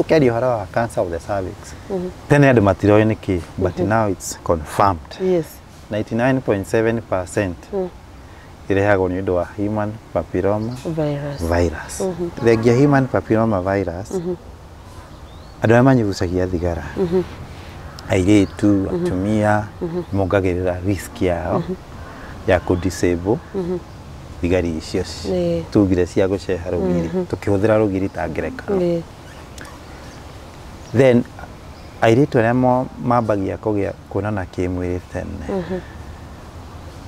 Tũkĩaria ũhoro wa cancer of the cervix, tene andũ matiroĩ nĩkĩ, but now it's confirmed. Yes. 99.7% ĩrehagwo nĩ ũndũ wa human papilloma virus. Virus. Thengia human papilloma virus, andũ arĩa manyugucagia thigara, airĩtu, atumia, mongagĩrĩra risk yao ya kũ disable thigari icio tugire cia gũceha rũgiri, tũkĩhũthĩra rũgiri ta ngerekano. Then airĩtu arĩa mambagia kũgĩa kuonana kĩmwĩrĩ tene,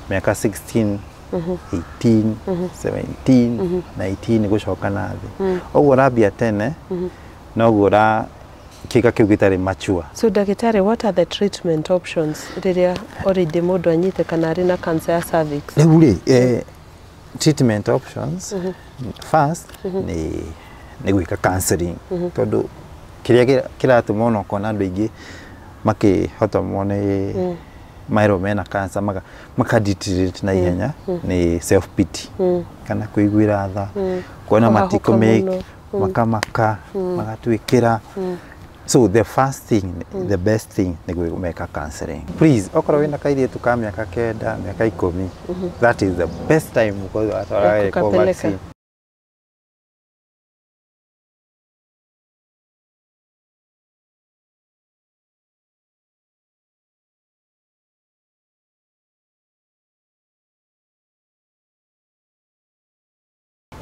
mĩaka 16, 18, 17, 19 gũcoka na thĩ, ũguo ũrambia tene noguo ũra kĩga kĩu gĩtarĩ mature. So ndagĩtarĩ, what are the treatment options rĩrĩa already mũndũ anyitĩkana arĩ na cancer ya cervix? Rĩu rĩ, treatment options, first nĩ gwĩka counseling, tondũ kĩrĩa kĩratũma ona ũkona andũ aingĩ makĩhotomwo nĩ merwo mena cancer maka deteriorate na ihenya nĩ self pity kana kũiguĩra tha, kuona Kũhahũka matikũ mũno. makamaka magatuĩkĩra. So the first thing, the best thing nĩ gwĩka counseling. Please, okorwo wĩna kairĩtu ka mĩaka 9, mĩaka 10, that is the best time gũkorwo watwara Ya gagĩkwo kũkapeleka. vaccine.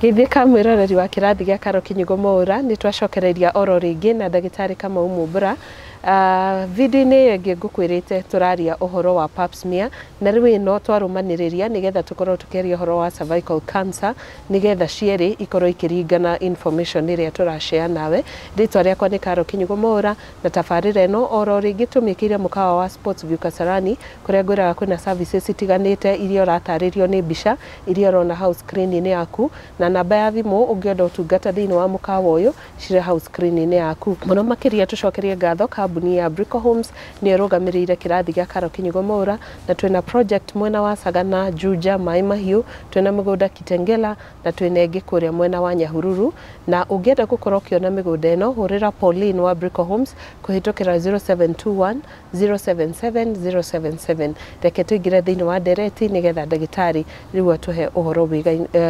Geithĩka mwĩroreri wa kĩrathi gĩa Karo Kinyugo Mwaũra, nĩ twacokereria oro rĩngĩ na ndagĩtarĩ Kamau Mumbura. Video-inĩ ĩyo ĩngĩ ngũkwĩrĩte tũraria ũhoro wa pap smear, na rĩu ĩno twarũmanĩrĩria nĩgetha tũkorwo tũkĩaria ũhoro wa cervical cancer, nĩgetha cierĩ ikorwo ikĩringana information ĩrĩa tũrashare nawe. Rĩtwa rĩakwa nĩ Karo Kinyugo Mwaũra, na tabarĩra ĩno oro rĩngĩ tũmĩkĩire mũkawa wa Sports View Kasarani, kũrĩa ngwĩraga kwĩna services itiganĩte iria ũratarĩrio nĩ mbica iria ũrona hau screen-inĩ yaku, na namba ya thimũ ũngĩenda ũtungata thĩinĩ wa mũkawa ũyũ cirĩ hau screen-inĩ yaku. Mũno makĩria tũcokerie ngatho kambuni ya Brico Homes, nĩyo ĩrũgamĩrĩire kĩrathi gĩa Karo Kinyugo Mwaũra, na twĩna project mwena wa Sagana, Juja, Maĩ Mahiũ, twĩna mĩgũnda Kitengela, na twĩna ĩngĩ kũrĩa mwena wa Nyahururu. Na ũngĩenda gũkorwo ũkĩona mĩgũnda ĩno, hũrĩra Pauline wa Brico Homes kũhĩtũkĩra 0721 077 077. Reke tũingĩre thĩinĩ wa ndereti nĩgetha ndagĩtarĩ rĩu atũhe ũhoro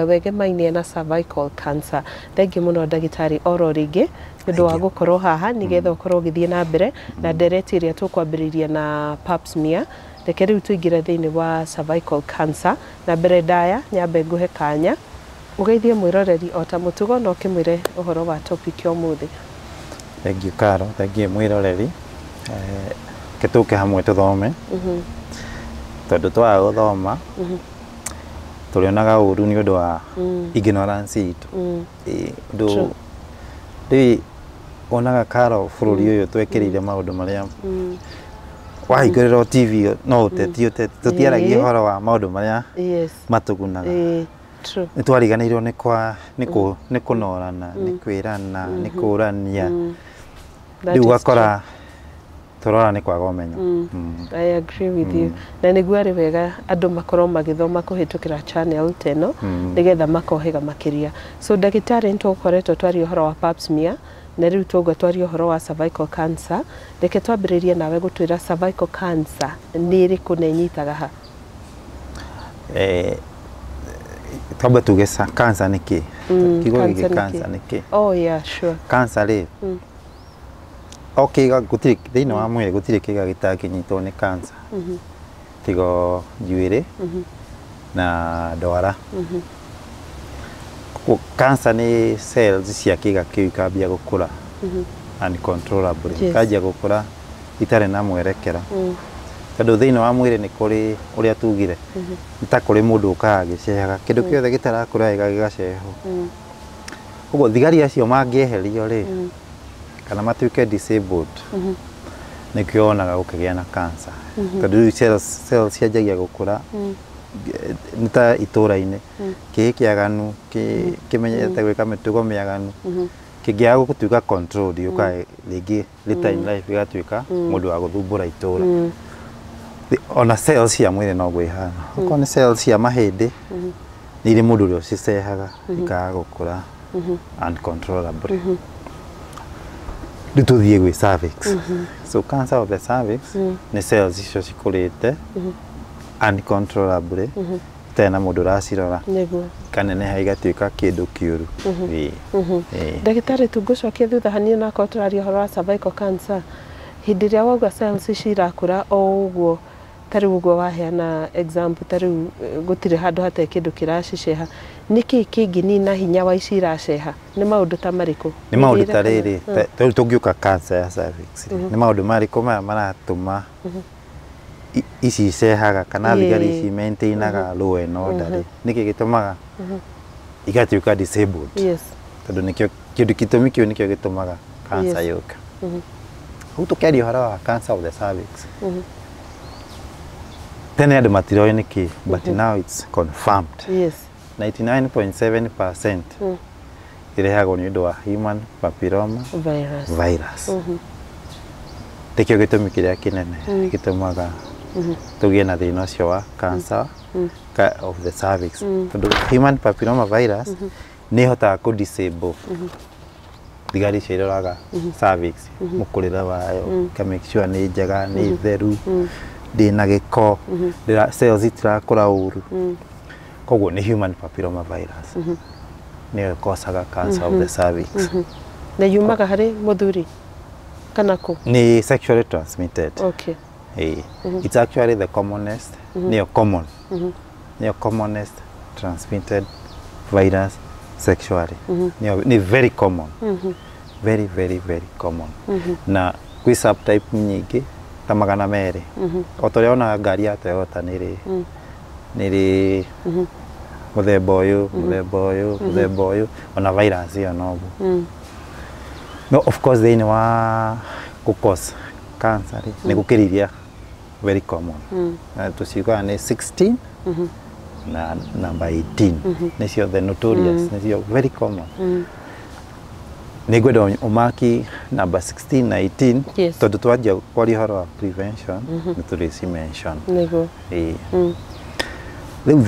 wegemainie na cervical cancer. Thengiũ mũno ndagĩtarĩ oro rĩngĩ nĩ ũndũ wa Thank you. gũkorwo haha nĩgetha ũkorwo ũgĩthiĩ na mbere na ndereti ĩrĩa tũkwambĩrĩria na pap smear. Reke rĩu tũingĩre thĩinĩ wa cervical cancer, na mbere ndaya nyambe ngũhe kanya ũgeithie mwĩroreri o ta mũtugo na ũkĩmwĩre ũhoro wa topic ya ũmũthĩ. Thank you Karo, thank you mwĩroreri. Ke tũke hamwe tũthome, tondũ twaga gũthoma tũrĩonaga ũru nĩ ũndũ wa ignorance itũ. Ũndũ rĩu wonaga Karo, bũrũri ũyũ twekĩrĩire maũndũ marĩa wahingũrĩrwo TV no ũteti ũteti, tũtiaragia ũhoro wa maũndũ marĩa matũgunaga. Ĩĩ, true. Nĩ twariganĩirwo nĩ kwa nĩ kũ nĩ kũnorana, nĩ kwĩrana, nĩ kũrania. That Rĩu is ũgakora tũrora nĩ kwaga ũmenyo. I agree with you, na nĩguo arĩ wega andũ makorwo magĩthoma kũhĩtũkĩra channel ta ĩno nĩgetha makohĩga makĩria. So ndagĩtarĩ, nĩ tũkoretwo twaria ũhoro wa pap smear, na rĩu tũgwa twaria ũhoro wa cervical cancer. Reke twambĩrĩrie nawe gũtwĩra cervical cancer nĩ ĩrĩkũ na ĩnyitaga ha? Twambe tuge cancer nĩ kĩ? Kiugo gĩkĩ Cancer nĩ cancer kĩ? nĩ kĩ? Oh yeah, sure. Cancer rĩ, o kĩga gũtirĩ thĩinĩ wa mwĩrĩ, gũtirĩ kĩga gĩtangĩnyitwo nĩ cancer tigo njuĩrĩ na ndwara. Koguo cancer nĩ cells cia kĩga kĩu ikambia gũkũra uncontrollably, ikanjia gũkũra itarĩ na mwerekera, tondũ thĩinĩ wa mwĩrĩ nĩ kũrĩ ũrĩa tugire, nĩ ta kũrĩ mũndũ ũkaga agĩcehaga kĩndũ kĩothe gĩtarakũra wega gĩgacehwo. Ũguo thigari acio mangĩeherio rĩ, kana matuĩke disabled, nĩkĩo wonaga gũkĩgĩa na cancer, tondũ rĩu cells cianjagia gũkũra nĩ ta itũra-inĩ kĩĩ kĩaganu kĩmenyete gwĩka mĩtugo mĩaganu, kĩngĩaga gũtuĩka controlled, gĩũkaga rĩngĩ later in life gĩgatuĩka mũndũ wa gũthumbũra itũra. Ona cells cia mwĩrĩ noguo ihana, okorwo nĩ cells cia mahĩndĩ nĩ irĩ mũndũ ũrĩa ũcicehaga ikaga gũkũra uncontrollably. Rĩu tũthiĩ gwĩ cervix. So cancer of the cervix nĩ cells icio cikũrĩte uncontrollably, itarĩ na mũndũ ũracirora, ikaneneha igatuĩka kĩndũ kĩũru. Ĩĩ. Ĩĩ. Ndagĩtarĩ, tungũcokia thutha hanini nakorwo tũraria ũhoro wa cervical cancer. Hĩndĩ ĩrĩa wauga cells ici irakũra o ũguo, ta rĩu ũguo waheana example, ta rĩu gũtirĩ handũ hatarĩ kĩndũ kĩraciceha, nĩkĩ kĩngĩnina hinya wa ici iraceha? Nĩ maũndũ ta marĩkũ? Nĩ maũndũ ta rĩrĩ, ta rĩu tũngĩũka cancer ya cervix rĩ, nĩ maũndũ marĩkũ maya maratũma ici icehaga kana thigari ici maintainaga law and order rĩ, nĩkĩ gĩtũmaga igatuĩka disabled? Tondũ nĩkĩo kĩndũ gĩtũmi kĩu nĩkĩo gĩtũmaga cancer yũke. Hau tũkĩaria ũhoro wa cancer of the cervix, tene andũ matiroĩ nĩkĩ, but now it's confirmed, 99.7% ĩrehagwo nĩ ũndũ wa human papilloma virus. Virus. Nĩkĩo gĩtũmi kĩrĩa kĩnene gĩtũmaga tũgĩe na thĩna ũcio wa cancer of the cervix, tondũ human papilloma virus nĩ ĩhotaga kũ disable thigari icio iroraga cervix, mũkũrĩre wayo, ĩka make sure nĩ njega, nĩ theru, ndĩna gĩko, cells itirakũra ũru. Koguo nĩ human papilloma virus nĩyo ĩkocaga cancer of the cervix. Na yumaga harĩ mũthuri kana kũ? Nĩ sexually transmitted. Ĩĩ. It's actually the commonest, nĩyo common, nĩyo commonest transmitted virus sexually. Nĩyo nĩ very common, very very very common, na gwĩ subtype nyingĩ ta 200. O ta ũrĩa wonaga ngari ya Toyota nĩrĩ mũthemba ũyũ, mũthemba ũyũ, mũthemba ũyũ, ona virus ĩyo noguo. No of course thĩinĩ wa gũ-cause cancer rĩ, nĩ gũkĩrĩ very common. Na tũciugaga nĩ 16 na number 18, nĩcio the notorious, nĩcio very common. Nĩ ngwenda ũmaki number 16 na 18, tondũ twanjia kwaria ũhoro wa prevention nĩ tũrĩci mention. Ĩĩ. Rĩu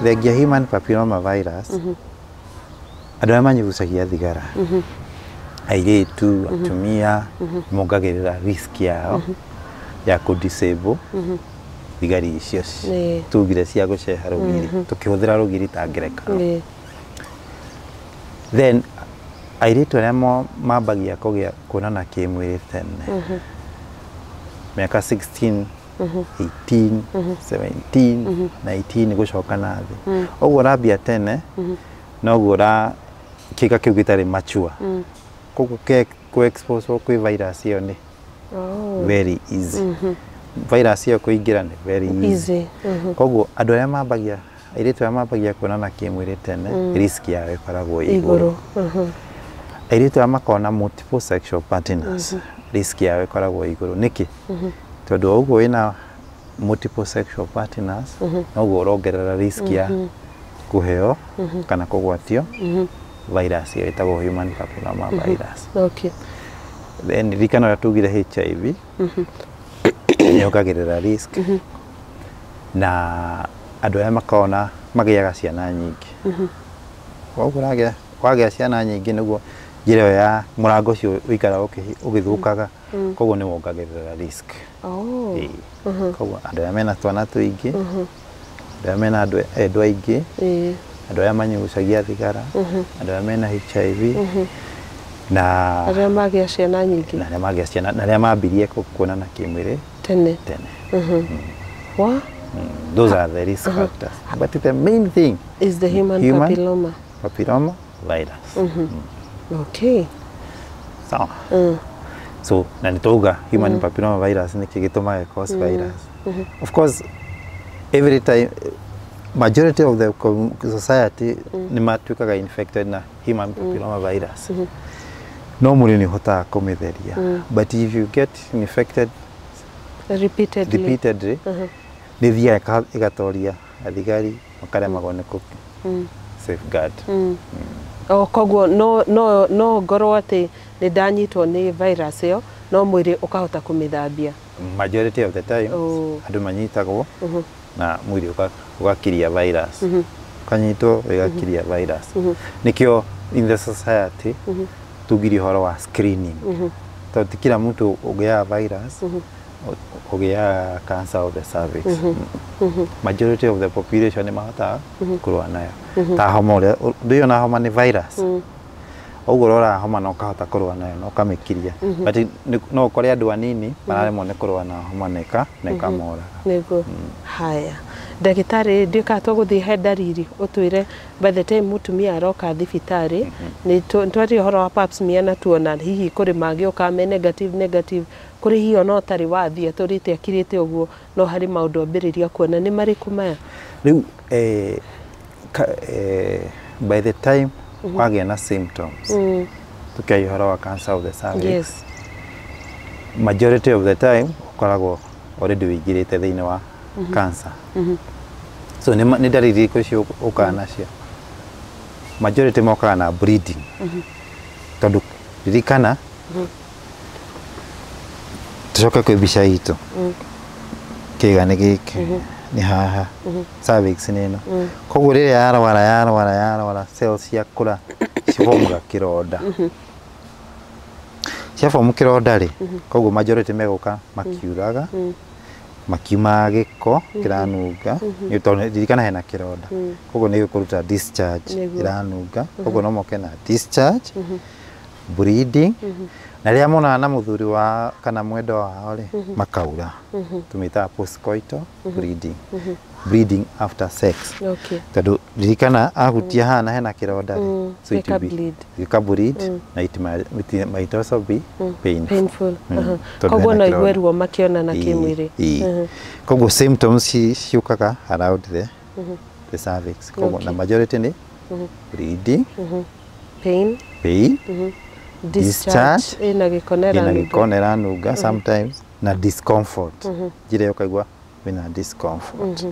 thengia human papilloma virus, andũ arĩa manyugucagia thigara, airĩtu, atumia, mongagĩrĩra risk yao ya kũ disable thigari icio tugire cia gũceha rũgiri, tũkĩhũthĩra rũgiri ta ngerekano. Then airĩtu arĩa mambagia kũgĩa kuonana kĩmwĩrĩ tene, mĩaka 16, 18, 17, 19 gũcoka na thĩ ũguo, ũrambia tene noguo ũra kĩga kĩu gĩtarĩ mature, koguo kũ expose kwĩ virus ĩyo nĩ very easy. Virus ĩyo kũingĩra nĩ very easy. Easy. Koguo andũ arĩa mambagia, airĩtu arĩa mambagia kuonana kĩmwĩrĩ tene, risk yao ĩkoragwo ĩ igũrũ. Igũrũ. Airĩtu arĩa makoragwo na multiple sexual partners, risk yao ĩkoragwo ĩ igũrũ. Nĩkĩ? Tondũ o ũguo wĩna multiple sexual partners, noguo ũrongerera risk ya kũheo kana kũgwatio virus ĩyo ĩtagwo human papilloma virus. Then ririkana ũrĩa tugire HIV nĩyongagĩrĩra risk, na andũ arĩa makoragwo na magĩaga ciana nyingĩ. Koguo ũragĩa wagĩa ciana nyingĩ, nĩguo njĩra ĩyo ya mũrango ũcio ũikaraga ũgĩthũkaga, koguo nĩ wongagĩrĩra risk. Ĩĩ. Koguo andũ arĩa mena twana tũingĩ, andũ arĩa mena andũ endwa aingĩ, andũ arĩa manyugucagia thigara, andũ arĩa mena HIV na arĩa magĩa ciana nyingĩ. Na arĩa magĩa ciana na arĩa mambirie kuonana kĩmwĩrĩ tene. Tene. Wa Those are the risk factors, but the main thing is the human, Human papilloma papilloma virus. Sawa. So na nĩ twauga human papilloma virus nĩkĩ gĩtũmaga cause virus. Of course every time majority of the society nĩ matuĩkaga infected na human papilloma virus, no mwĩrĩ nĩ ũhotaga kũmĩtheria, but if you get infected repeatedly, repeatedly, nĩ thiaga ĩgatoria athigari makaremagwo nĩ kũ safeguard. O koguo no ngorwo atĩ nĩ ndanyitwo nĩ virus ĩyo, no mwĩrĩ ũkahota kũmĩthambia. Majority of the time andũ manyitagwo na mwĩrĩ ũgakiria virus, ũkanyitwo ĩgakiria virus. Nĩkĩo in the society tugire ũhoro wa screening. Tondũ ti kila mtu ũgĩaga virus ũgĩaga cancer of the cervix. Majority of the population nĩ mahotaga kũrũa nayo. Ta homa ũrĩa ndũĩ ona homa nĩ virus. Ũguo ũroraga homa na ũkahota kũrũa nayo na ũkamĩkiria. But no ũkore andũ anini mararemwo nĩ kũrũa na homa na ĩkamoraga. Nĩguo. Haya, ndagĩtarĩ, ndiũĩ kana tũgũthiĩ he ndariri ũtwĩre by the time mũtumia aroka thibitarĩ. Nĩ twaria ũhoro wa pap smear na tuona hihi kũrĩ mangĩũka me negative, kũrĩ hihi ona ũtarĩ wathiĩ atũrĩte akirĩte ũguo, no harĩ maũndũ ambĩrĩria kuona. Nĩ marĩkũ maya? Rĩu by the time wagĩa na symptoms, tũkĩaria ũhoro wa cancer of the cervix, majority of the time ũkoragwo already wĩingĩrĩte thĩinĩ wa cancer. So nĩ ndariri irĩkũ icio ũkaga nacio? Majority mokaga na bleeding, tondũ ririkana, tũcoke kwĩ mbica itũ, kĩga nĩ gĩkĩ, nĩ haha, cervix nĩ ĩno. Koguo rĩrĩa yarwara yarwara yarwara, cells ciakũra, cibomaga kĩronda. Ciabomu kĩronda rĩ, koguo majority megũka makiuraga, makiumaga gĩko kĩranunga, nĩ tondũ ririkana hena kĩronda, koguo nĩ gĩkũruta discharge ĩranunga. Koguo no moke na discharge, bleeding, na rĩrĩa monana na mũthuri wa kana mwendwa wao rĩ, makaura. Tũmĩtaga postcoital bleeding, bleeding after sex, tondũ ririkana ahutia haha na hena kĩronda rĩ, so it will be Gĩka bleed. Gĩka bleed, na it might also be painful. Painful. Tondũ Koguo hena no igue kĩronda. ruo makĩonana kĩmwĩrĩ. Ĩĩ. Koguo symptoms ciũkaga around the cervix. Koguo na majority nĩ bleeding, pain, pain, discharge discharge, ĩna gĩko na ĩna ĩranunga. Gĩko na ĩranunga sometimes, na discomfort, njĩra ĩyo ũkaigua wĩna discomfort.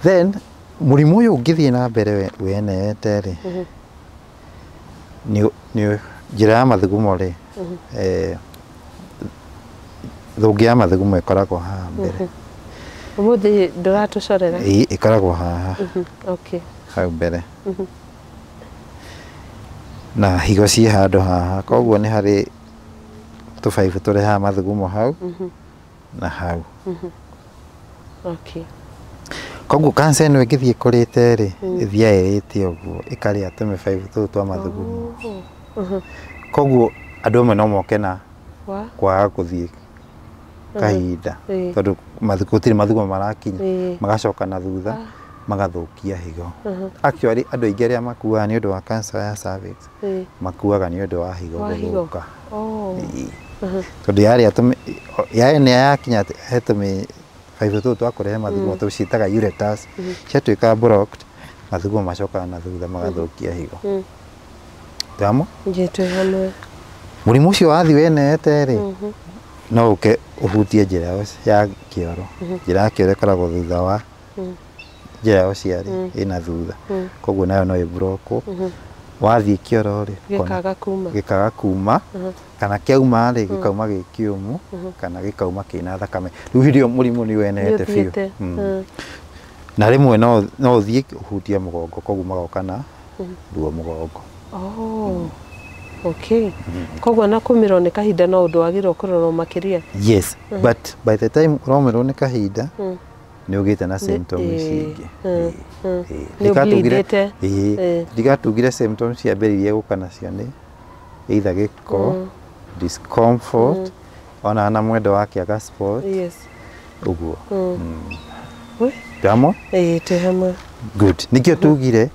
Then mũrimũ ũyũ ũngĩthiĩ na mbere wenete rĩ, nĩ njĩra ya mathugumo rĩ, thũngĩ ya mathugumo ĩkoragwo haha mbere. Ũmũthĩ ndũratũcorera? Ĩĩ, ĩkoragwo haha hau mbere, na higo ciĩ handũ haha. Koguo nĩ harĩ tũbaibũ tũrehaga mathugumo hau na hau. Koguo cancer ĩno ĩngĩthiĩ ĩkũrĩte rĩ, ĩthiaga ĩrĩte ũguo, ĩkarĩa tũmĩbaibũ tũu twa mathugumo. Koguo andũ amwe no moke na kwaga gũthiĩ kahinda, tondũ gũtirĩ mathugumo marakinya, magacoka na thutha, magathũkia higo. Actually, andũ aingĩ arĩa makuaga nĩ ũndũ wa cancer ya cervix makuaga nĩ ũndũ wa higo Wa higo. gũthũka. Ĩĩ. Tondũ yarĩa yarĩa yakinya he tũmĩ baibũ tũu twa kũrehe mathugumo tũciĩtaga ureters, ciatuĩka blocked, mathugumo macokaga na thutha magathũkia higo. Twamo Nje twĩ hamwe. Mũrimũ ũcio wathiĩ wenete rĩ, no ũke ũhutie njĩra ya kĩoro. Njĩra ya kĩoro ĩkoragwo thutha wa njĩra ya ũciari, ĩna thutha, koguo nayo no ĩmburokwo. Wathiĩ kĩoro rĩ, ũkona Gĩkaga kuma. Gĩkaga kuma, kana kĩauma rĩ, gĩkauma gĩ kĩũmũ kana gĩkauma kĩna thakame. Rĩu hĩndĩ ĩyo mũrimũ nĩ wenete biũ. Nĩũthiĩte. Na rĩmwe no ũthiĩ ũhutie mũgongo, koguo magoka na ruo mũgongo. Oh. Okay. Koguo na kũmĩrwo nĩ kahinda no ũndũ wagĩrĩirwo kũrorwo makĩria. Yes, but by the time ũromĩrwo nĩ kahinda, nĩ ũgĩte na symptoms ici ingĩ. Ĩĩ. Nĩ ũbleedĩte. Ĩĩ. Ndigatugire symptoms ciambĩrĩirie gũka nacio nĩ either gĩko, discomfort, ona na mwendo wake aga spot ũguo. We? Ndamo? Ĩĩ, twĩ hamwe. Good. Nĩkĩo tugire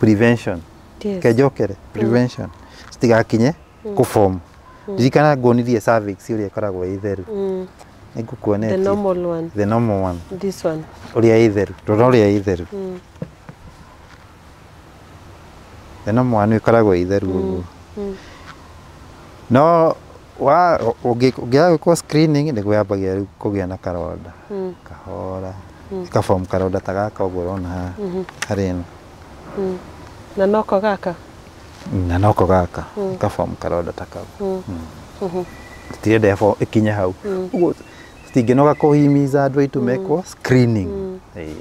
prevention. Kenjokere prevention citigakinye kũform. Ririkana nguonirie cervix ũrĩa ĩkoragwo ĩ theru. The Nĩngũkuonetie. normal one. The normal one. This one. Ũrĩa ĩ theru. Rora ũrĩa ĩ theru. The normal one ĩkoragwo ĩ theru ũguo. No wa ũngĩaga gwĩkwo screening, nĩguo yambagia rĩu kũgĩa na karonda. Kahora. Ĩkaform karonda ta gaka ũguo ũrona haha harĩ ĩno. Na noko gaka. Na noko gaka ĩkaform karonda ta kau. Tũtirenda ĩkinye hau. Ũguo tũtingĩnoga kũhimiza andũ aitũ mekwo screening. Ĩĩ.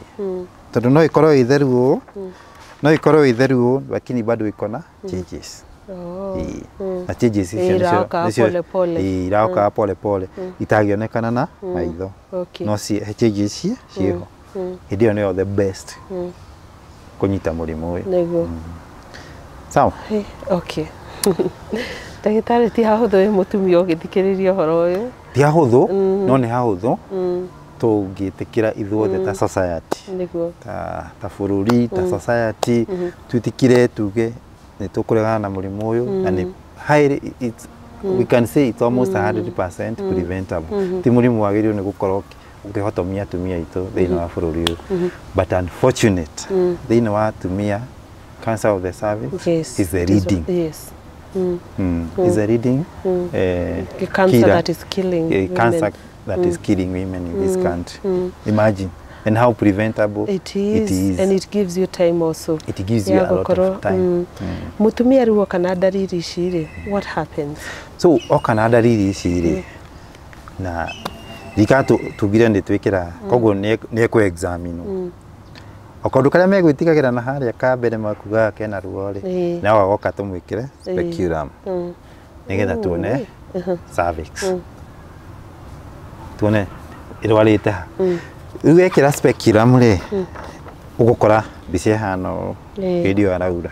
Tondũ no ĩkorwo ĩ theru ũũ, no ĩkorwo ĩ theru ũũ, lakini bado iko na changes. Na changes icio nĩcio irokaga pole pole itangĩonekana na maitho, no changes ciĩho. Hĩndĩ ĩyo nĩyo the best kũnyita mũrimũ ũyũ. Nĩguo. Sawa. Okay. Ndagĩtarĩ, ti hahũthũ wĩ mũtumia ũgĩthikĩrĩria ũhoro ũyũ. Ti hahũthũ, no nĩ hahũthũ tũngĩtĩkĩra ithuothe ta society. Nĩguo. Ta bũrũri, ta society, twĩtĩkĩre tuge nĩ tũkũregana na mũrimũ ũyũ, na nĩ highly, it's, we can say it's almost 100% preventable. Ti mũrimũ wagĩrĩirwo nĩ gũkorwo ũkĩhotomia atumia aitũ thĩinĩ wa bũrũri ũyũ, but unfortunate thĩinĩ wa atumia, cancer of the cervix is the leading. Is the leading cancer killer, that is killing women. Cancer that is killing women in this country. Imagine, and how preventable it is, it is. And it gives you time also. It gives you a lot of time. Mutumia rĩu oka na ndariri ici rĩ, what happens? So oka na ndariri ici rĩ, na rika tugire nĩ twĩkĩra, koguo nĩ ekũ examine. O kaũndũ karĩa megwĩtigagĩra na harĩa ka mbere makugaga kena ruo rĩ, nao agoka tũmwĩkĩre speculum nĩgetha tuone cervix, tuone ĩrwarĩte ha. Rĩu wekĩra speculum rĩ, ũgũkora mbica ĩhana ũũ hĩndĩ ĩyo araura.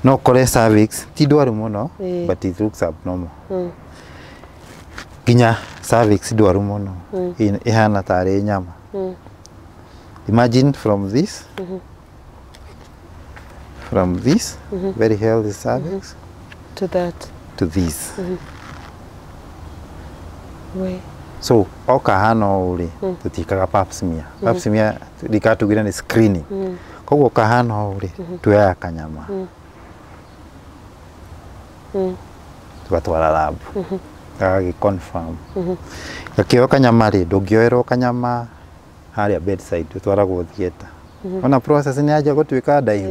No ũkore cervix ti ndwaru mũno, but it looks abnormal. Nginya cervix ndwaru mũno ĩhana tarĩ nyama. Imagine from this, from this very healthy cervix to that, to this. So oka hana ũũ rĩ, tũtiĩkaga pap smear. Pap smear rikatugire nĩ screening. Koguo kahana ũũ rĩ, tuoyaga kanyama tugatwara lab, gagagĩ confirm. Gakĩoywo kanyama rĩ, ndũngĩoerwo kanyama harĩa bedside, ũtwaragwo theatre. Ona process nĩ yanjia gũtuĩka ndaihu.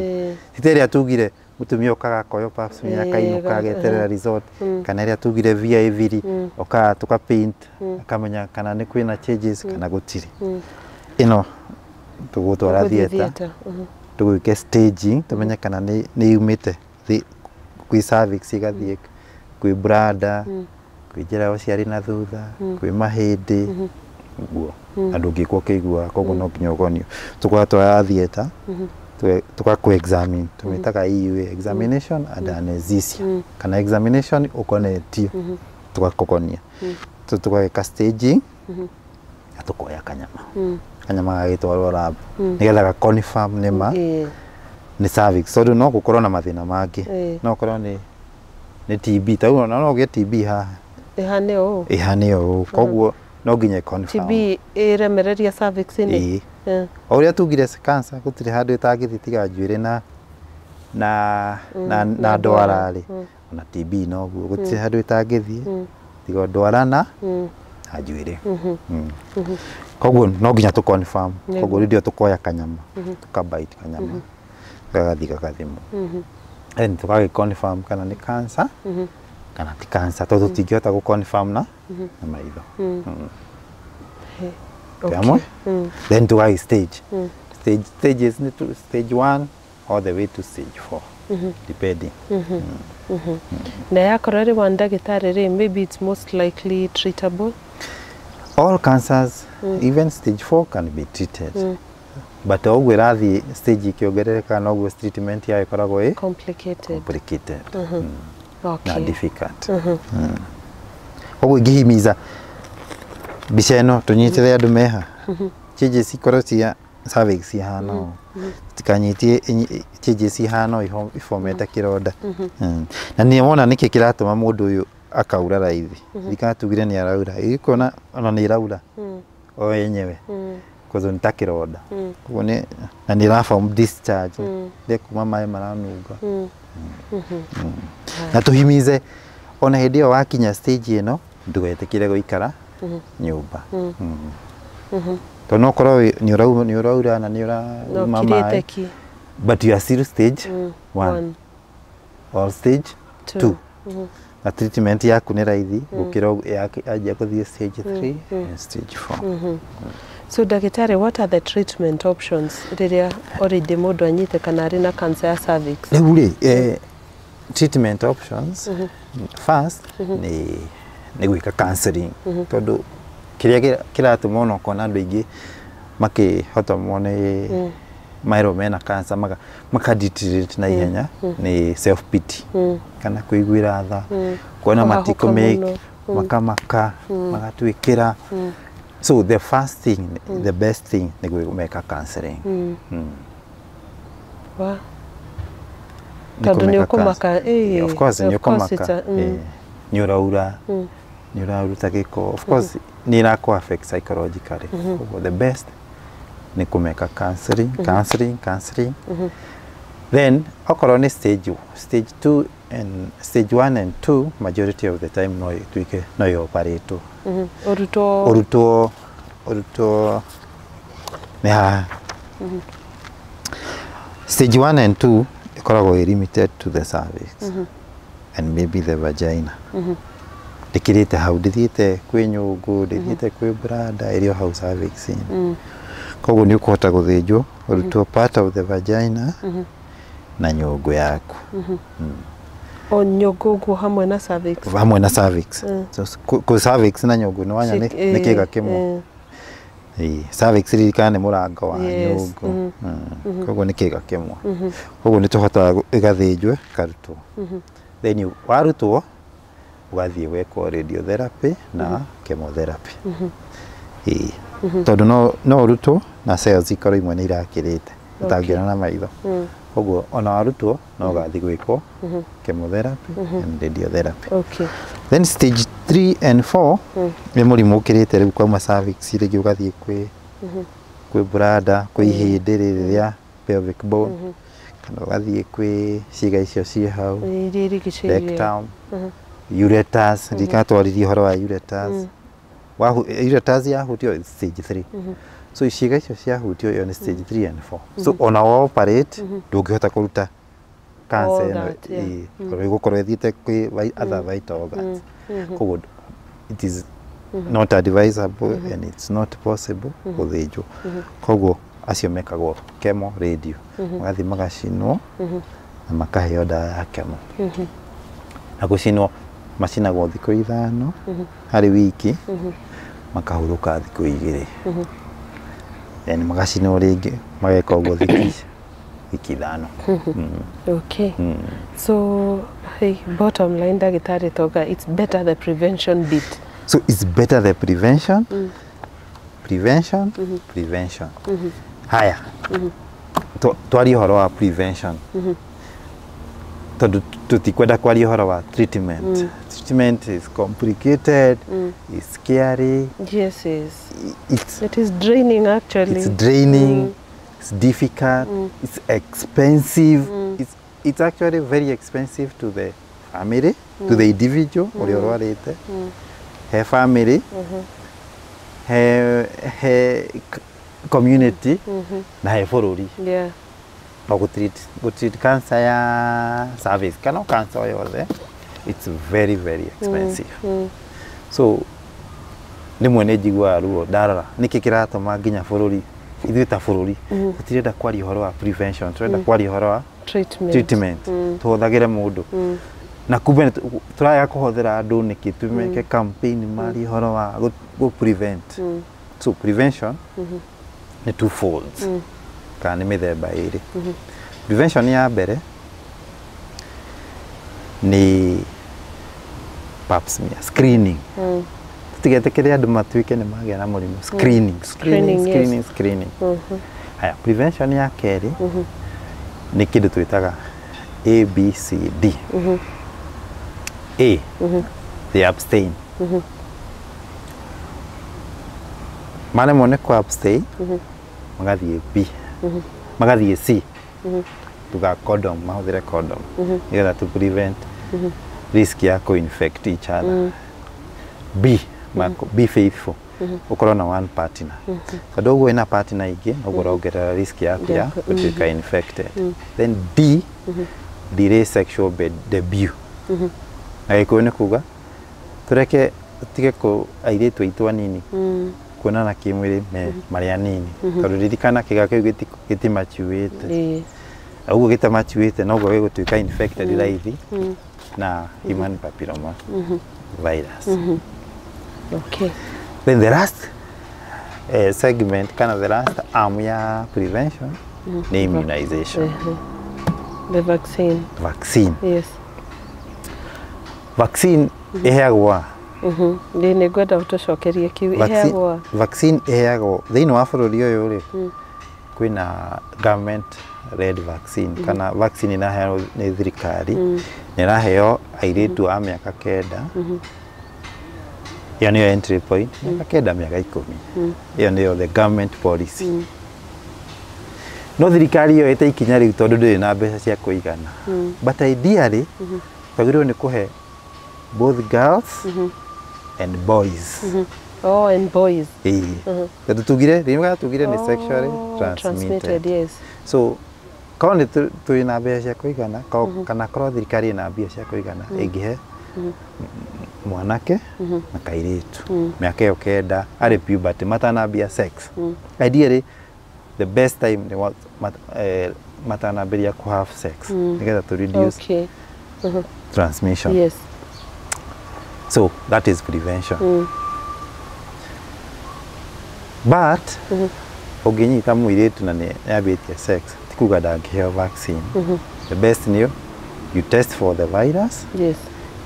Ti ta ĩrĩa tugire mũtumia okaga akoywo pap smear, akainũka ageterera result, kana ĩrĩa tugire VIV rĩ, okaga tũka paint akamenya kana nĩ kwĩna changes kana gũtirĩ. Ĩno tũgũtwara theatre, tũgwĩke staging, tũmenye kana nĩ yumĩte kwĩ cervix ĩgathiĩ kwĩ bladder, kwĩ njĩra ya ũciari na thutha, kwĩ mahĩndĩ, ũguo. Na ndũngĩkwo ũkĩiguaga, koguo no nginya ũgonio. Tũgatwara theatre, tũgakũ examine, tũmĩtaga EUA, examination and anesthesia, kana examination ũkonetio, tũgakũgonia. Tũgagĩka staging na tũkoya kanyama. Kanyama gagĩtwarwo lab nĩgetha ga confirm nĩ ma nĩ cervix, tondũ no gũkorwo na mathĩna mangĩ. No gũkorwo nĩ TB, ta rĩu no ũgĩe TB haha ĩhane ũũ, ĩhane ũũ, koguo no nginya confirm. TB ĩremereria cervix-inĩ. O ũrĩa tugire cancer gũtirĩ handũ ĩtangĩthiĩ tiga njuĩrĩ na ndwara rĩ, ona TB noguo gũtirĩ handũ ĩtangĩthiĩ tiga ndwara na njuĩrĩ. Koguo no nginya tũ confirm. Koguo rĩu tũkoya kanyama, tũkabite kanyama, gagathiĩ gagathimwo, then tũgagĩ confirm kana nĩ cancer kana ti cancer, tondũ tũtingĩhota gũ confirm na maitho. Okay. Then tũgagĩ stage. Stages nĩ stage 1 all the way to stage 4, depending. Na yakorwo ĩrĩ one, ndagĩtarĩ rĩ, maybe it's most likely treatable. All cancers, even stage 4 can be treated. But o ũguo ĩrathiĩ stage ikĩongerereka, noguo treatment yayo ĩkoragwo ĩ complicated. Na difficult. Koguo ingĩhimiza mbica ĩno tũnyitĩre andũ meha changes ikorwo cia cervix ihana ũũ, tikanyitie changes ihana ũũ ifomete kĩronda. Na nĩ wona nĩkĩ kĩratũma mũndũ ũyũ akaura raithi. Rikatugire nĩ araura, ĩkuona ona nĩ ĩraura o yenyewe, koguo nĩ ta kĩronda. Koguo nĩ na nĩ ĩra form discharge, nĩ kuma maĩ maranunga. Na tũhimize ona hĩndĩ ĩyo wakinya stage ĩno, ndũgetĩkĩre gũikara nyũmba, tondũ no ũkorwo nĩ ũraura na nĩ ũrauma maĩ, but you are still stage 1 or stage 2, na treatment yaku nĩ raithi gũkĩra yanjia gũthiĩ stage 3 and stage 4. So ndagĩtarĩ, what are the treatment options rĩrĩa already mũndũ anyitĩkana arĩ na cancer ya cervix? Rĩu rĩ, Treatment options, first nĩ gwĩka counseling, tondũ kĩrĩa kĩratũma ona ũkona andũ aingĩ makĩhotomwo nĩ maerwo mena cancer maka deteriorate na ihenya nĩ self pity kana kũiguĩra tha, kuona Kũhahũka matikũ make mũno. makamaka magatuĩkĩra. So the first thing, the best thing nĩ gwĩka counseling. Wa Nĩ Tondũ nĩ kũmeka ũkũmaka, counseling. ĩĩ, Of course nĩ of course ũkũmaka. Nĩ ũraura, nĩ ũraruta gĩko, of course nĩ ĩrakũ affect psychologically. Koguo the best nĩ kũmeka counseling, counseling, counseling. Then okorwo nĩ stage 2 and stage 1 and 2, majority of the time no ĩtuĩke no ĩoperĩtwo. Ũrutwo. Ũrutwo nĩ haha. Stage 1 and 2 ĩkoragwo ĩ limited to the cervix and maybe the vagina. Ndĩkĩrĩte hau, ndĩthiĩte kwĩ nyũngũ, ndĩthiĩte kwĩ bladder, ĩrĩ o hau cervix-inĩ. Koguo nĩ ũkũhota gũthĩnjwo ũrutwo part of the vagina na nyũngũ yaku. O nyũngũ ũguo hamwe na cervix? Hamwe na cervix. So kũ cervix na nyũngũ nĩ wanya nĩ kĩga kĩmwe. Ĩĩ, cervix ririkana nĩ mũrango wa nyũngũ. Koguo nĩ kĩga kĩmwe. Koguo nĩ tũhotaga ĩgathĩnjwo ĩkarutwo. Then warutwo ũgathiĩ gwekwo radiotherapy na chemotherapy. Ĩĩ. Tondũ no ũrutwo na cells ikorwo imwe nĩ irakĩrĩte ũtangĩona na maitho. Koguo ona warutwo no ũgathiĩ gwĩkwo chemotherapy and radiotherapy. Then stage 3 and 4 nĩ mũrimũ ũkĩrĩte rĩu kwauma cervix, rĩngĩ ũgathiĩ kwĩ bladder, kwĩ ihĩndĩ rĩrĩ rĩa pelvic bone, kana ũgathiĩ kwĩ ciĩga icio ciĩ hau, Iria irigicĩirie. Rectum, ureters. Ririkana twaririe ũhoro wa ureters. Ureters yahutio is stage 3. So ciĩga icio ciahutio, ĩyo nĩ stage 3 and 4. So ona wa operate ndũngĩhota kũruta cancer All ĩno. that, yeah. Ĩĩ, tondũ ĩgũkorwo ĩthiĩte kwĩ other vital organs. Koguo it is not advisable and it's not possible gũthĩnjwo. Koguo acio mekagwo chemo, radio, magathiĩ magacinwo na makaheo ndawa ya chemo. Na gũcinwo macinagwo thikũ 5 harĩ wiki, makahurũka thikũ 2, then magacinwo rĩngĩ, mageka ũguo thikũ wiki 5. Okay. So, hey, bottom line, ndagĩtarĩ Toga, it's better the prevention bit. So it's better the prevention, prevention, prevention. Haya, twarie ũhoro wa prevention tondũ tũtikwenda kwaria ũhoro wa treatment. Treatment is complicated, is scary. Yes. It's It is draining, actually. It's draining, it's difficult, it's expensive. It's actually very expensive to the family, to the individual ũrĩa ũrwarĩte, he family, he community na he bũrũri. No gũtreat cancer ya cervix kana o cancer o yothe, it's very very expensive. So rĩmwe nĩ njiguaga ruo ndarora nĩkĩ kĩratũma nginya bũrũri, ithuĩ ta bũrũri, tũtirenda kwaria ũhoro wa prevention, tũrenda kwaria ũhoro wa Treatment. Treatment, tũhũthagĩre mũndũ na kumbe tũraga kũhũthĩra andũ nĩkĩ tumeke campaign marie ũhoro wa gũ prevent. So prevention nĩ two folds kana nĩ mĩthemba ĩrĩ. Prevention ya mbere nĩ pap smear screening. Tũtigetĩkĩre andũ matuĩke nĩ magĩa na mũrimũ. Screening, screening, Screening, yes. screening, screening. Haya, prevention ya kerĩ nĩ kĩndũ twĩtaga A B C D. A, they abstain. Maremwo nĩ kũ abstain, magathiĩ B, magathiĩ C, tuga condom, mahũthĩre condom nĩgetha to prevent risk ya kũ-infect each other. B, be faithful, ũkorwo na one partner, tondũ ũguo wĩna partner ingĩ noguo ũrongerera risk yaku ya Yaku, gũtuĩka infected. Then D, delay sexual debut. Na Gĩkũyũ nĩ kuga tũreke tũtige kũ airĩtu aitũ anini kuonana kĩmwĩrĩ me marĩ anini, tondũ ririkana kĩga kĩu gĩtimachuĩte. Na ũguo gĩtamachuĩte noguo gĩgũtuĩka infected raithi na human papilloma virus. Okay. Then the last segment, kana the last arm ya prevention nĩ immunization. The vaccine. Vaccine. Yes. Vaccine ĩheagwo a? Nĩ ngwenda ũtũcokerie kiu. Ĩheagwo a? Vaccine ĩheagwo thĩinĩ wa bũrũri ũyũ rĩ, kwĩna government led vaccine, kana vaccine ĩraheanwo nĩ thirikari, nĩ ĩraheo airĩtu a mĩaka 9. Ĩyo nĩyo entry point, mĩaka 9, mĩaka 10. Ĩyo nĩyo the government policy. No thirikari yoete ikinya rĩu tondũ ndĩrĩ na mbeca cia kũigana, but ideally twagĩrĩirwo nĩ kũhe both girls and boys. Oh, and boys. Ĩĩ, tondũ tugire rĩmwe, tugire nĩ sexually transmitted. Yes. So korwo nĩ twĩ na mbeca cia kũigana, kana korwo thirikari ĩna mbia cia kũigana, ĩngĩhe mwanake na kairĩtu mĩaka ĩyo 9 arĩ puberty, matanambia sex. Ideally the best time nĩ matanambĩrĩria ku have sex, nĩgetha to reduce transmission. So that is prevention. But ũngĩnyita mũirĩtu na nĩ ambĩtie sex, ti kuga ndangĩheo vaccine. The best nĩ you test for the virus.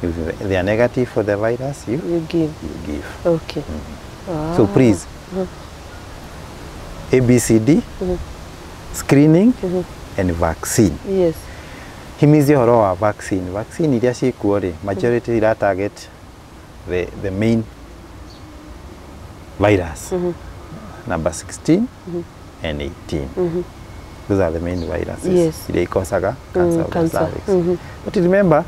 If they are negative for the virus, you You give. You give. So please, ABCD, screening and vaccine. Himizie ũhoro wa vaccine. Vaccine iria ciĩkuo rĩ, majority ira target the main virus, number 16 and 18. Those are the main viruses iria ikosaga cancer of the cancer. cervix. But remember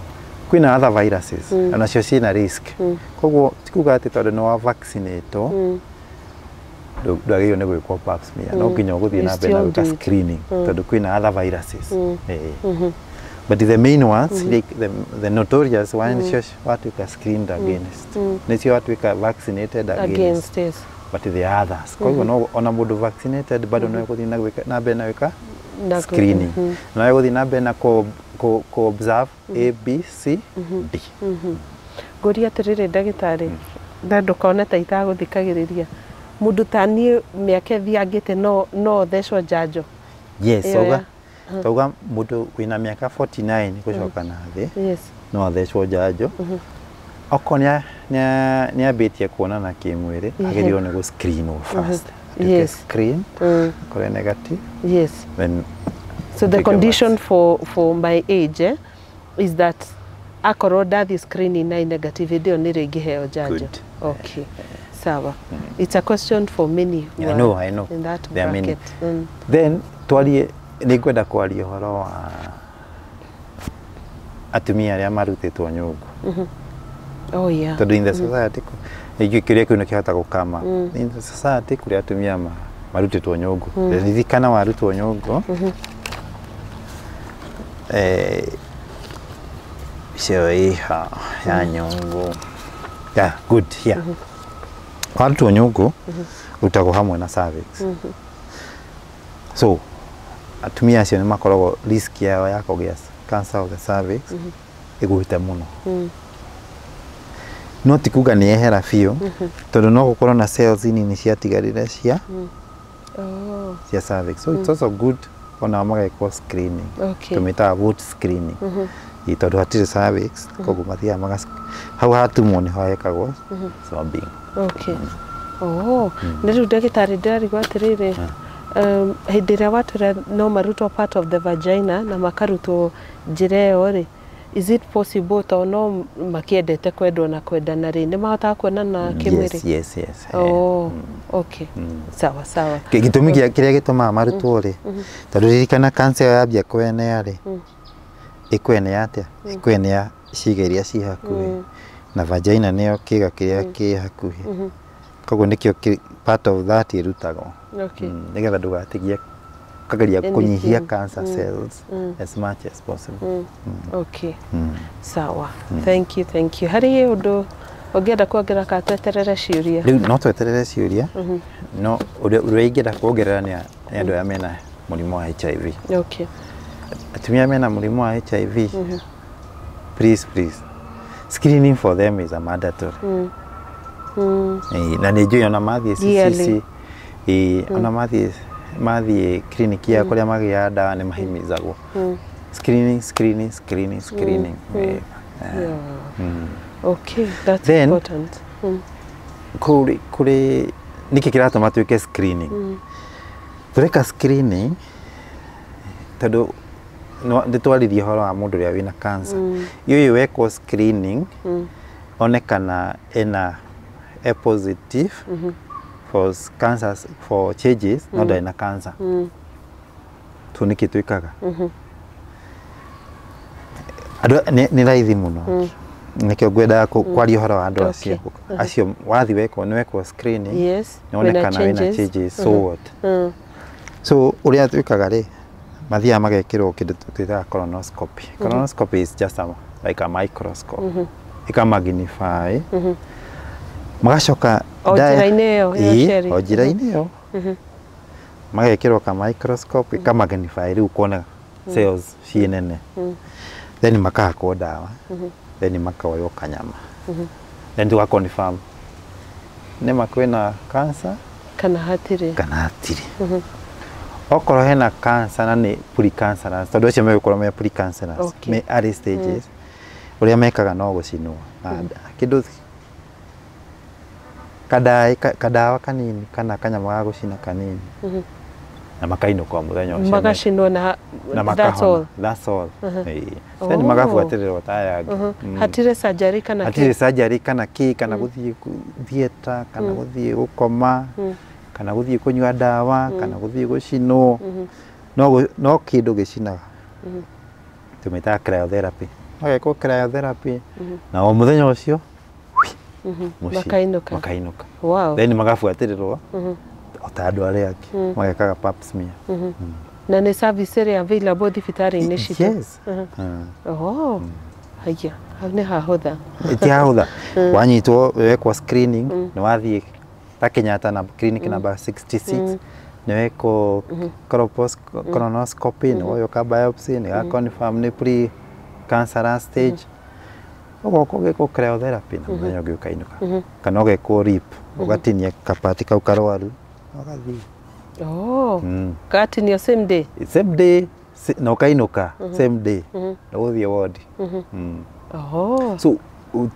kwĩna other viruses, onacio ciĩna risk. Koguo ti kuga atĩ tondũ nĩ wa vaccinate ndwagĩrĩirwo nĩ gwĩkwo pap smear, no nginya ũgũthiĩ na mbere na gwĩka screening tondũ kwĩna other viruses. But the main ones, the notorious one, nĩcio watuĩka screened against, nĩcio watuĩka vaccinated against. Against, yes. But the others, koguo no ona mũndũ vaccinated bado no egũthiĩ na gwĩka na mbere na gwĩka Na screening, no egũthiĩ na mbere na kũ observe A B C D. Ngũria atĩrĩrĩ, ndagĩtarĩ, na ndũkone ta itagũthikagĩrĩria, mũndũ ta niĩ mĩaka ĩthiangĩte no thecwo njanjo? Yes. Ĩyo. Tauga tauga mũndũ wĩna mĩaka 49 gũcoka na thĩ no athecwo njanjo. Okorwo nĩ ambĩtie kuonana kĩmwĩrĩ, agĩrĩirwo nĩ gũ screenwo first. Atuĩke screen, akorwo negative, then So the take a condition for my age, is that akorwo ndathiĩ screening na negative, hĩndĩ ĩyo nĩrĩo ingĩheo njanjo. Good. Okay, sawa. It's a question for many who I are know, I know. in that There are many. bracket. Then twarie, nĩ ngwenda kwaria ũhoro wa atumia arĩa marutĩtwo nyũngũ. Oh yeah. Tondũ in the society ningĩ kĩrĩa kĩu nĩkĩhota gũkama in the society kũrĩa atumia marutĩtwo nyũngũ. Ririkana warutwo nyũngũ, icio ĩha ya nyũngũ, yeah, good, here warutwo nyũngũ ũrutagwo hamwe na cervix. So atumia acio nĩ makoragwo risk yao ya kũgĩa cancer of the cervix ĩgũĩte mũno. No ti kuga nĩ yehera biũ, tondũ no gũkorwo na cells nini ciatigarire cia cia cervix. So it's also good onao magekwo screening. Tũmĩtaga vote screening. Ĩ, tondũ hatirĩ cervix, koguo mathiaga maga hau hatumwo nĩho hekagwo swabbing. Okay. Oh, nĩ rĩu ndagĩtarĩ ndĩrarigwo atĩrĩrĩ, hĩndĩ ĩrĩa watwĩra no marutwo part of the vagina na makarutwo njĩra ĩyo rĩ, is it possible, tondũ no makĩendete kwendwo na kwendana rĩ, nĩ mahotaga kuonana kĩmwĩrĩ? Yes. Oh, okay. Sawa sawa. Gĩtũmi kĩrĩa gĩtũmaga marutwo rĩ, tondũ ririkana cancer ĩyo yambia kwenea rĩ, ĩkwenea atĩa? Ĩkwenea ciĩga iria ciĩ hakuhĩ, na vagina nĩyo kĩga kĩrĩa kĩ hakuhĩ, koguo nĩkĩo part of that ĩrutagwo. Nĩgetha ndũgatigie kageria kũnyihia Anything. cancer cells as much as possible. Okay. Sawa. Thank you, thank you. Harĩ ũndũ ũngĩenda kuongerera kana tweterere ciũria? Rĩu no tweterere ciũria, no ũrĩa ingĩenda kuongerera nĩ andũ arĩa mena mũrimũ wa HIV. Atumia mena mũrimũ wa HIV, please, please, screening for them is a mandatory. Na nĩ njũĩ ona mathiĩ CCC, ona mathiĩ clinic ya kũrĩa magĩaga ndawa nĩ mahimizagwo screening, screening, screening, screening. Okay, that's Then, important. Kũrĩ nĩkĩ kĩratũma twĩke screening? Tũreka screening tondũ ndĩtwaririe ũhoro wa mũndũ ũrĩa wĩna cancer. Ũyũ wekwo screening one kana ena a positive for cancers, for changes, no ndarĩ na cancer. Tu nĩkĩ twĩkaga? Andũ nĩ raithi mũno, nĩkĩo ngwendaga kwaria ũhoro wa andũ acio. Acio wathi wekwo nĩ wekwo screening, nĩ wonekana wĩna changes, so what? So ũrĩa twĩkaga rĩ, mathiaga magekĩrwo kĩndũ twĩtaga colonoscopy. Colonoscopy is just like a microscope, ĩka magnify, magacoka O njĩra-inĩ ĩyo ya ũciari. O njĩra-inĩ ĩyo magekĩrwo ka microscope, ĩka magnify rĩu kuona cells ciĩ nene, then makahakwo ndawa, then makoywo kanyama, then tuga confirm nĩma kwĩna cancer kana hatirĩ. Kana hatirĩ. Okorwo hena cancer na nĩ precancerous, tondũ acio megũkorwo me precancerous, me early stages, ũrĩa mekaga no gũcinwo na kĩndũ kadaĩ kadawa kanini kana kanyamũ ga gũcina kanini, na makainũka o mũthenya ũcio. Magacinwo na Na that's all. makahona. That's all. Then magabuatĩrĩrwo ta aya angĩ. Hatirĩ surgery kana Hatirĩ kĩ? Surgery kana kĩ, kana gũthiĩ theatre, kana gũthiĩ gũkoma, kana gũthiĩ kũnyua ndawa, kana gũthiĩ gũcinwo. No kĩndũ gĩcinaga tũmĩtaga cryotherapy, magekwo cryotherapy na o mũthenya ũcio mũciĩ. Makainũka. Makainũka. Then magabuatĩrĩrwo o ta andũ arĩa angĩ magekaga pap smear. Na nĩ service ĩrĩa available thibitarĩ-inĩ citũ? Yes. Oh, haya, hau nĩ hahũtha. Ti hahũtha. Wanyitwo wekwo screening, nĩ wathiĩ ta Kenyatta na clinic number 66, nĩ wekwo colonoscopy, nĩ woywo ka biopsy, nĩ ga confirm nĩ pre cancerous stage, ũgoka ũgekwo cryotherapy na mũthenya ũngĩ ũkainũka, kana ũgekwo RIP, ũgatinia kapati kau karwaru, ũgathiĩ. Oh, gatinio same day? Same day, na ũkainũka same day na ũgũthiĩ ward. Oh. So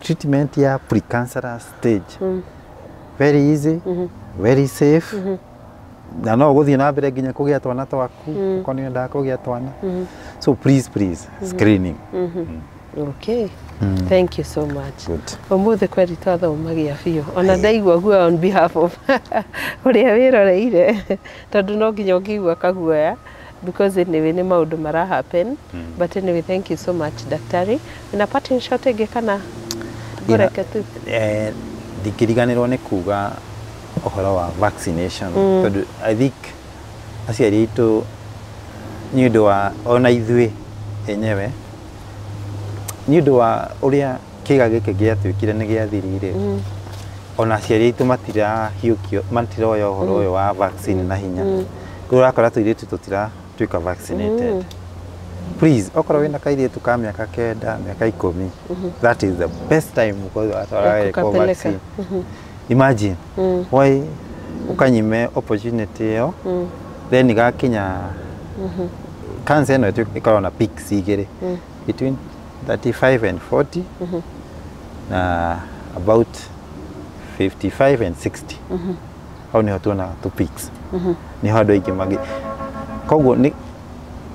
treatment ya precancerous stage, very easy, very safe, na no ũgũthiĩ na mbere nginya kũgĩa twana twaku okorwo nĩ wendaga kũgĩa twana. So please, please, screening. Okay. Thank you so much. Good. Ũmũthĩ kweri twathomagia biũ, ona ndaigua guoya on behalf of ũrĩa wĩroreire, tondũ no nginya ũngĩigua kaguoya because anyway nĩ maũndũ mara happen. But anyway, thank you so much, daktari. Na parting shot ĩngĩ kana ngũreke tu? Ndingĩriganĩrwo nĩ kuga ũhoro wa vaccination, tondũ I think aciari aitũ, nĩ ũndũ wa ona ithuĩ enyewe, nĩ ũndũ wa ũrĩa kĩga gĩkĩ gĩatuĩkire nĩ gĩathirire, ona aciari aitũ matirahiũkio, matiroya ũhoro ũyũ wa vaccine na hinya. Rĩu ũrakora tũirĩtu tũtiratuĩka vaccinated. Please, okorwo wĩna kairĩtu ka mĩaka 9, mĩaka 10, that is the best time watwara Ya gekwo kũkapeleka. vaccine. Imagine why ũkanyime opportunity ĩyo, then gakinya cancer ĩno ĩkoragwo na peaks igĩrĩ, between 35 and 40 na about 55 and 60. Hau nĩho tuonaga tu peaks, nĩho andũ aingĩ magi. Koguo nĩ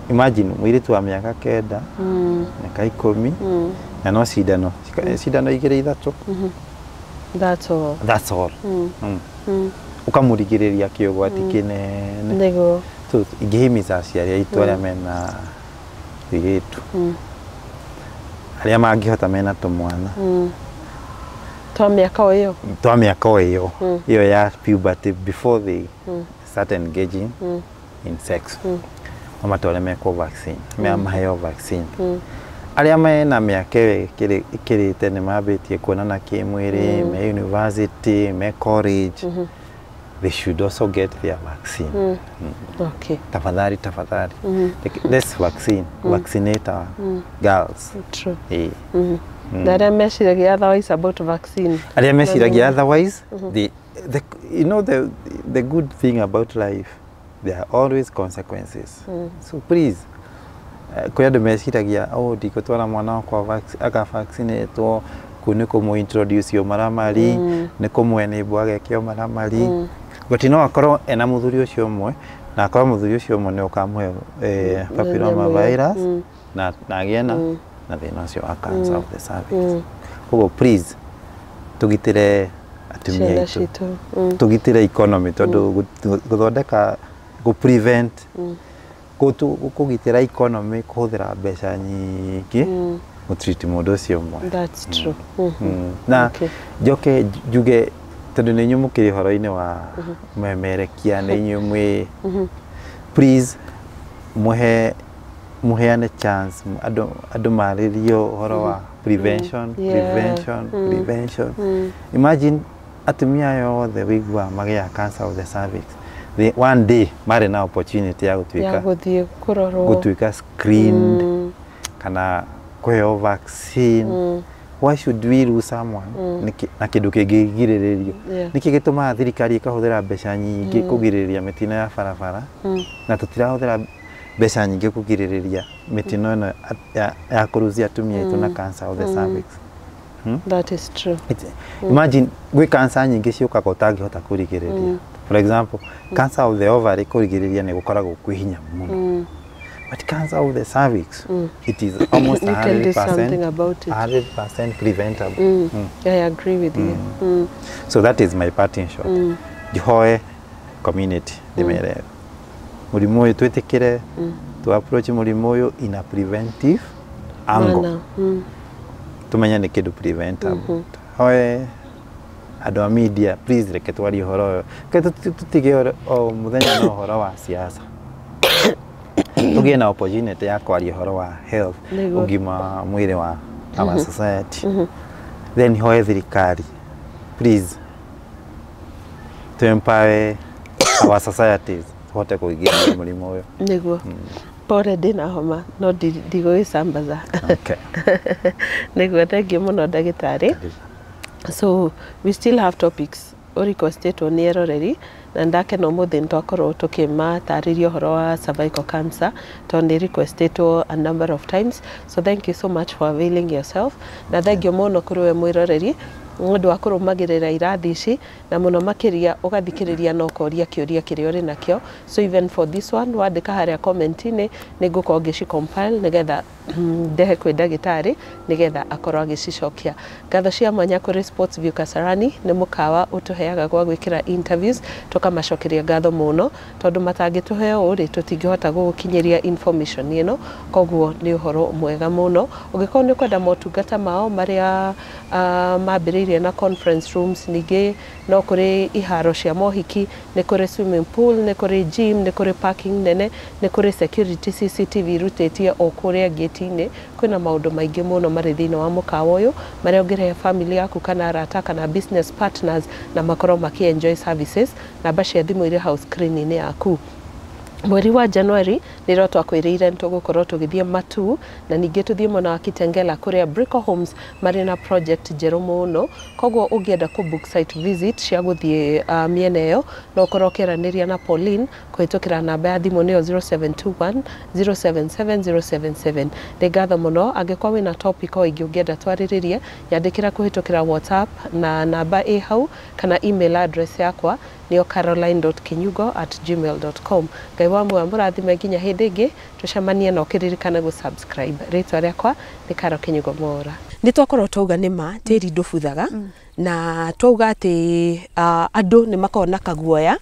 imagine mũirĩtu wa mĩaka 9, mĩaka 10, na no cindano cindano igĩrĩ ithatũ. That's all. That's all. Ũkamũrigĩrĩria kĩũgwati kĩnene. Nĩguo. So ingĩhimiza aciari aitũ arĩa mena tũirĩtu, arĩa mangĩhota mena tũmwana twa mĩaka o ĩyo, twa mĩaka o ĩyo ĩyo ya puberty, before they start engaging in sex, mamatware mekwo vaccine, maheo vaccine. Arĩa mena mĩaka ĩyo ĩkĩrĩte, nĩ mambĩtie kuonana kĩmwĩrĩ, me university, me college. They should also get their vaccine. Okay. Tafadhali, tafadhali. Let's vaccinate our girls. True. Na arĩa meciragia otherwise about vaccine. Arĩa meciragia otherwise, you know, the good thing about life, there are always consequences. So please, kwĩ andũ meciragia, oh, ndigũtwara mwana wakwa akavaccinatwo, kũu nĩ kũmũ-introduce ũmaramari, nĩ kũmũ-enable ageke ũmaramari. But no akorwo ena mũthuri ũcio ũmwe, na akorwo mũthuri ũcio ũmwe nĩ ũkamũhe papilloma virus, na agĩe na thĩna ũcio wa cancer of the cervix. Koguo please, tũgitĩre atumia aitũ, tũgitĩre economy, tondũ gũthondeka, gũ prevent, kũgitĩra economy kũhũthĩra mbeca nyingĩ gũtreat mũndũ ũcio ũmwe. That's true. Na njoke njuge, tondũ nĩ inyuĩ mũkĩrĩ ũhoro-inĩ wa memerekia, nĩ inyuĩ mwĩ, please mũheane chance andũ marĩrio ũhoro wa prevention, prevention, prevention. Imagine atumia aya othe wĩiguaga magĩaga cancer of the cervix, they, one day marĩ na opportunity ya gũtuĩka, gũthiĩ kũrorwo, gũtuĩka screened, kana kũheo vaccine. Why should we lose someone na kĩndũ kĩngĩgirĩrĩrio? Nĩkĩ gĩtũmaga thirikari ĩkahũthĩra mbeca nyingĩ kũgirĩrĩria mĩtino ya barabara, na tũtirahũthĩra mbeca nyingĩ kũgirĩrĩria mĩtino ĩno ya kũruzia atumia aitũ na cancer of the cervix? That is true. Imagine gwĩ cancer nyingĩ ciũkaga ũtangĩhota kũrigĩrĩria. For example, cancer of the ovary kũrigĩrĩria nĩ gũkoragwo kwĩ hinya mũno. But cancer of the cervix, it is almost 100%, 100% preventable. I agree with you. So that is my part in short. Njihoe community ndĩmere mũrimũ ũyũ twĩtĩkĩre, tu approach mũrimũ ũyũ in a preventive angle. Tumenye nĩ kĩndũ preventable. Hoe andũ a media, please reke twarie ũhoro ũyũ. Reke tũtige o mũthenya na ũhoro wa siasa. Tũgĩe na opportunity ya kwaria ũhoro wa health, ũgima wa mwĩrĩ wa our society. Then hoe thirikari, please, to empower our societies tũhote kũgirĩrĩria mũrimũ ũyũ. Nĩguo. Pole, ndĩna homa no ndigũgĩcambaza. Okay. Nĩguo, thank you mũno ndagĩtarĩ. So we still have topics requestetwo nĩ eroreri, na ndakena ũmũthĩ nĩ twakorwo tũkĩmatarĩria ũhoro wa cervical cancer, tondũ nĩ requestetwo a number of times. So thank you so much for availing yourself, na thank you mũno kũrĩ we mwĩroreri nĩ ũndũ wa kũrũmagĩrĩra irathi ici, na mũno makĩria ũgathikĩrĩria na ũkoria kĩũria kĩrĩa ũrĩ nakĩo. So even for this one, wandĩka harĩa comment-inĩ, nĩ ngũkorwo ngĩci compile nĩgetha ndehe kwĩ ndagĩtarĩ nĩgetha akorwo agĩcicokia. Ngatho cia mwanya kũrĩ Sports View Kasarani, nĩ mũkawa ũtũheaga gwa gwĩkĩra interviews, tũkamacokeria ngatho mũno, tondũ matangĩtũhe ũũ rĩ, tũtingĩhota gũgũkinyĩria information ĩno. Koguo nĩ ũhoro mwega mũno. Ũngĩkorwo nĩ ũkwenda motungata mao marĩa mambĩrĩirie na conference rooms, ningĩ no kũrĩ iharo cia mohiki, nĩ kũrĩ swimming pool, nĩ kũrĩ gym, nĩ kũrĩ parking nene, nĩ kũrĩ security CCTV irutĩtie o kũrĩa gate-inĩ. Kwĩna maũndũ maingĩ mũno marĩ thĩinĩ wa mũkawa ũyũ marĩa ũngĩrehe family yaku kana arata kana business partners na makorwo makĩ enjoy services. Namba cia thimũ irĩ hau screen-inĩ yaku. Mweri wa January nĩrĩo twakwĩrĩire nĩ tũgũkorwo tũgĩthiĩ Matu, na ningĩ tũthiĩ mwena wa Kitengela kũrĩa Brico Homes marĩ na project njerũ mũno. Koguo ũngĩenda kũ book site visit cia gũthiĩ mĩena ĩyo, no ũkorwo ũkĩaranĩria na Pauline kũhĩtũkĩra namba ya thimũ, nĩyo 0721 077 077. Nĩ ngatho mũno. Angĩkorwo wĩna topic o ĩngĩ ũngĩenda twarĩrĩrie, nyandĩkĩra kũhĩtũkĩra WhatsApp na namba ĩ hau, kana email address yakwa nĩyo caroline.kinyugo@gmail.com. Ngai wa muoyo mũrathime nginya hĩndĩ ĩngĩ tũcemanie, na ũkĩririkane gũ subscribe. Rĩtwa rĩakwa nĩ Caro Kinyugo Mwaura. Nĩ twakorwo twauga nĩ ma tĩri ndũbuthaga, na twauga atĩ andũ nĩ makoragwo na kaguoya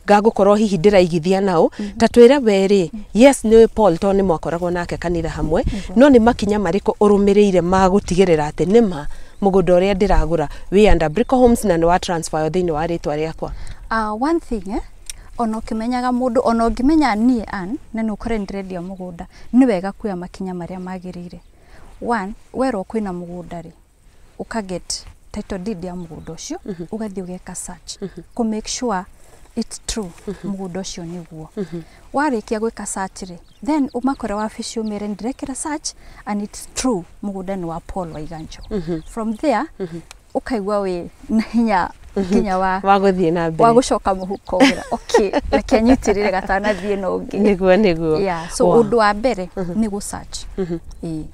gagũkorwo hihi ndĩraigithia nao. Ta twĩre we rĩ, yes, nĩ Paul, tondũ nĩ mwakoragwo nake kanitha hamwe, no nĩ makinya marĩkũ ũrũmĩrĩire ma gũtigĩrĩra atĩ nĩ ma mũgũnda ũrĩa ndĩragũra wĩ under Brico Homes na nĩ wa transfer thĩinĩ wa rĩtwa rĩakwa? One thing, ona ũkĩmenyaga mũndũ, ona ũngĩmenya niĩ Ann, na nĩ ũkore ndĩrendia mũgũnda, nĩ wega kuoya makinya marĩa magĩrĩire. One, werwo kwĩna mũgũnda rĩ, ũka get title deed ya mũgũnda ũcio, ũgathiĩ ũgeka search kũ make sure It's true, mũgũnda ũcio nĩguo. Warĩkia gwĩka search rĩ, then ũmakore wabici, ũmere ndĩrekĩra search and it's true, mũgũnda nĩ wa Paul Waiganjo. From there ũkaigua wĩ na hinya nginya wa wa gũthiĩ na mbere, wa gũcoka mũhuko ũgĩra, okay, reke nyitĩrĩre gatanathiĩ na ũngĩ. Nĩguo. Yeah, so ũndũ wa mbere nĩ gũ search. Ĩĩ.